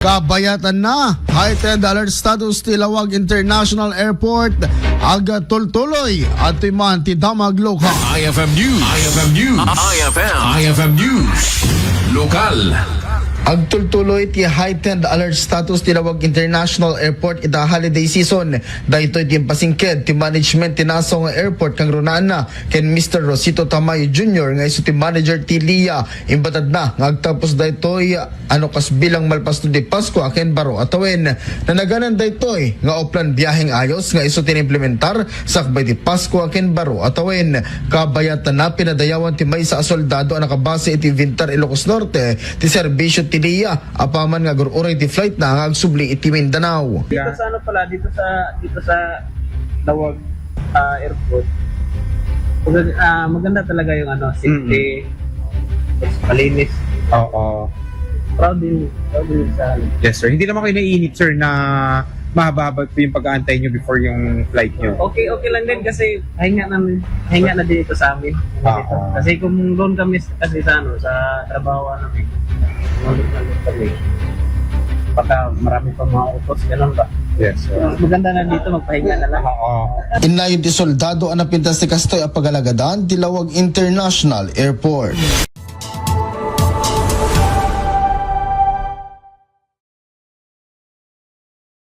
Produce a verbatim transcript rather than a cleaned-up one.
Kabayatanna, heightened alert status ti Laoag International Airport, agtultuloy. Adtoy man ti Damag Lokal. I F M News. I F M News. I F M. I F M News. Lokal. Agtultuloy ti heightened alert status ti Laoag International Airport ita holiday season. Daytoy ti impasingked ti management ti Nassau nga airport kangrunaan ken Mister Rosito Tamayo Junior nga isu ti manager ti LIA. Imbatadna nga agtapos daytoy ano kas bilang malpasto ti Pasko ken baro a tawen. Nanaganan daytoy nga uplan biaheng ayos nga isu ti naimplementar sakbay ti Pasko ken baro a tawen. Kabayatanna, pinadayawan ti maysa a soldado a nakabase iti Vintar, Ilocos Norte ti serbisio ti LIA apaman nga agur-uray ti flight na nga agsubli iti Mindanao. Dito sa ano pala, dito sa dito sa Laoag ah, airport. Maganda, ah, maganda talaga yung ano, safety. Tapos malinis. Oo. Proud din, proud din sa ano. Yes, sir. Hindi naman kayo naiinip, sir, na mahaba-haba po yung pag-aantay nyo before yung flight nyo? Okay, okay lang din kasi pahinga namin, pahinga na din ito sa amin. Oo. Kasi kung doon kami s- kasi sa ano, sa trabaho namin, nandun, nandun kami. Baka marami pa mga utos, ganun ba? Yes, sir. Mas maganda na dito, magpahinga na lang. Oo. Innayon ti soldado a napintas ti kastoy a pagalagadan ti Laoag International Airport.